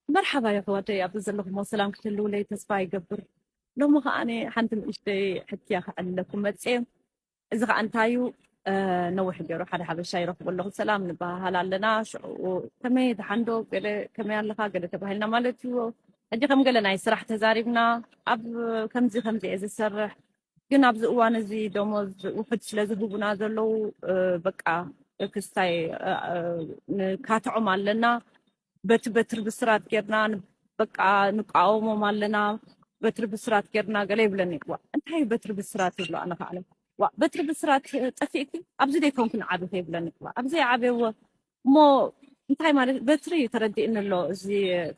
መርሓባ የሕዋተይ፣ ኣብዚ ዘለኹሞ ሰላም ክትህልውለይ ተስፋ ይገብር። ሎሚ ከኣ ሓንቲ ንእሽተይ ሕክያ ክዕልለኩም መጽየ። እዚ ከኣ እንታይ እዩ? ነዊሕ ገይሩ ሓደ ሓበሻ ይረኽቦ ኣለኹ፣ ሰላም ንበሃሃል ኣለና። ሽዑ ከመይ ደሓንዶ፣ ገለ ከመይ ኣለኻ፣ ገለ ተባሂልና ማለት እዩ። ሕጂ ከም ገለ ናይ ስራሕ ተዛሪብና፣ ኣብ ከምዚ ከምዚ እየ ዝሰርሕ፣ ግን ኣብዚ እዋን እዚ ደሞዝ ውሑድ ስለ ዝህቡና ዘለዉ፣ በቃ ክስታይ ንካትዖም ኣለና። በቲ በትሪ ብስራት ጌርና በቃ ንቃወሞም ኣለና። በትሪ ብስራት ጌርና ገለ ይብለኒ። ዋ እንታይ በትሪ ብስራት ይብሎ? ኣነ ከዓ ዋ በትሪ ብስራት ጠፊእኪ ኣብዚ ደይኮንኩ ንዓብኺ ይብለኒ። ዋ ኣብዚ ዓበዎ እሞ እንታይ ማለት በትሪ ተረዲእኒ ኣሎ፣ እዚ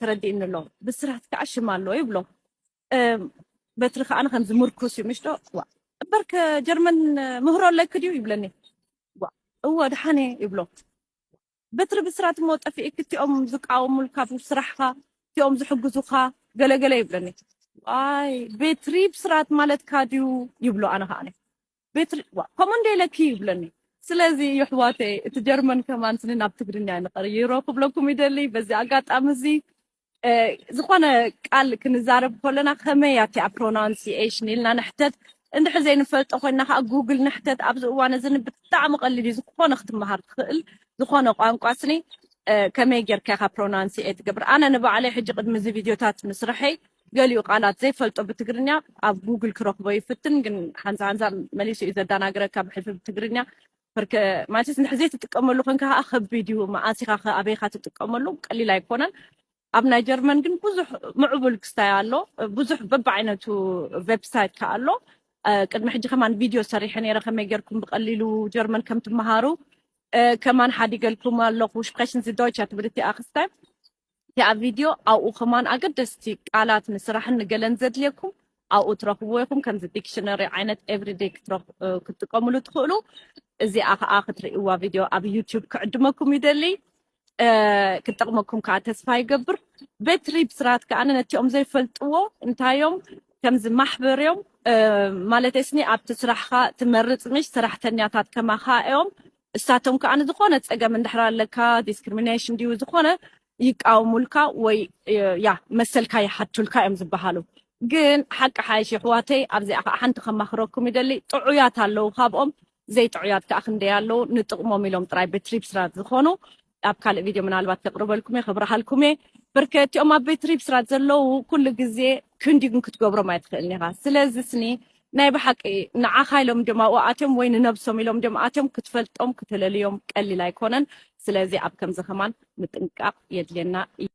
ተረዲእኒ ኣሎ፣ ብስራት ከዓ ሽም ኣሎ ይብሎ። በትሪ ከዓ ከምዚ ምርኩስ እዩ ምሽ ዶ? ዋ እምበርከ ጀርመን ምህሮ ኣለኪ ድዩ ይብለኒ። ዋ እወ ደሓነ ይብሎ። በትሪ ብስራት እሞ ጠፊእኪ፣ እቲኦም ዝቃወሙልካ ብስራሕኻ፣ እቲኦም ዝሕግዙኻ ገለገለ ይብለኒ። ዋይ በትሪ ብስራት ማለትካ ድዩ ይብሎ። ኣነ ከዓ ቤትሪ ከምኡ እንደ ኢለኪ ይብለኒ። ስለዚ ይሕዋተይ እቲ ጀርመን ከማን ስኒ ናብ ትግርኛ ንቐይሮ ክብለኩም ይደሊ። በዚ ኣጋጣሚ እዚ ዝኾነ ቃል ክንዛረብ ከለና ከመይ እያ እቲኣ ፕሮናንሲኤሽን ኢልና ንሕተት። እንድሕር ዘይንፈልጦ ኮይና ከዓ ጉግል ንሕተት። ኣብዚ እዋን እዚ ብጣዕሚ ቀሊል እዩ፣ ዝኾነ ክትመሃር ትኽእል። ዝኾነ ቋንቋ ስኒ ከመይ ጌርካ ኢኻ ፕሮናንሲኤት ትገብር? ኣነ ንባዕለይ ሕጂ ቅድሚ እዚ ቪድዮታት ምስርሐይ ገሊኡ ቃላት ዘይፈልጦ ብትግርኛ ኣብ ጉግል ክረኽቦ ይፍትን፣ ግን ሓንዛ ሓንዛ መሊሱ እዩ ዘዳናግረካ ብሕልፊ ብትግርኛ። ማለት እንድሕር ዘይትጥቀመሉ ኮንካ ከዓ ከቢድ እዩ። መኣስ ኢኻ ኣበይካ ትጥቀመሉ ቀሊል ኣይኮነን። ኣብ ናይ ጀርመን ግን ብዙሕ ምዕቡል ክስታይ ኣሎ። ብዙሕ በብዓይነቱ ዌብሳይት ከ ኣሎ። ቅድሚ ሕጂ ከማን ቪድዮ ሰሪሐ ነይረ ከመይ ጌርኩም ብቀሊሉ ጀርመን ከም ትመሃሩ። ከማን ሓዲገልኩም ኣለኹ ሽፕሬሽን ዚ ዶይቻ ትብል እቲኣ ክስታይ እቲኣ ቪድዮ ኣብኡ ከማን ኣገደስቲ ቃላት ንስራሕን ንገለን ዘድልየኩም ኣብኡ ትረኽብዎ ኢኹም። ከምዚ ዲክሽነሪ ዓይነት ኤቭሪደይ ክትጥቀምሉ ትኽእሉ። እዚኣ ከዓ ክትርእይዋ ቪድዮ ኣብ ዩቱብ ክዕድመኩም ይደሊ። ክጠቕመኩም ከዓ ተስፋ ይገብር። ቤት ሪብ ስራት ከዓ ነቲኦም ዘይፈልጥዎ እንታዮም ከምዚ ማሕበር እዮም ማለት ስኒ ኣብቲ ስራሕካ ትመርፅ ምሽ ሰራሕተኛታት ከማኻ እዮም። እሳቶም ከዓ ንዝኾነ ፀገም እንድሕር ኣለካ ዲስክሪሚኔሽን ድዩ ዝኾነ ይቃወሙልካ ወይ ያ መሰልካ ይሓቱልካ እዮም ዝበሃሉ። ግን ሓቂ ሓይሽ ይሕዋተይ ኣብዚኣ ከዓ ሓንቲ ከማኽረኩም ይደሊ። ጥዑያት ኣለዉ ካብኦም ዘይጥዑያት ከዓ ክንደይ ኣለዉ ንጥቕሞም ኢሎም ጥራይ ቤት ሪብ ስራት ዝኾኑ ኣብ ካልእ ቪድዮ ምናልባት ከቕርበልኩም እየ ከብረሃልኩም እየ። ብርከቲኦም ኣብ ቤት ሪብ ስራት ዘለዉ ኩሉ ግዜ ክንዲ ግን ክትገብሮም ኣይትኽእልን ኢኻ። ስለዚ ስኒ ናይ ብሓቂ ንዓኻ ኢሎም ድም ኣብኡ ኣትዮም ወይ ንነብሶም ኢሎም ድም ኣትዮም ክትፈልጦም ክትለልዮም ቀሊል ኣይኮነን። ስለዚ ኣብ ከምዚ ከማን ምጥንቃቕ የድልየና እዩ።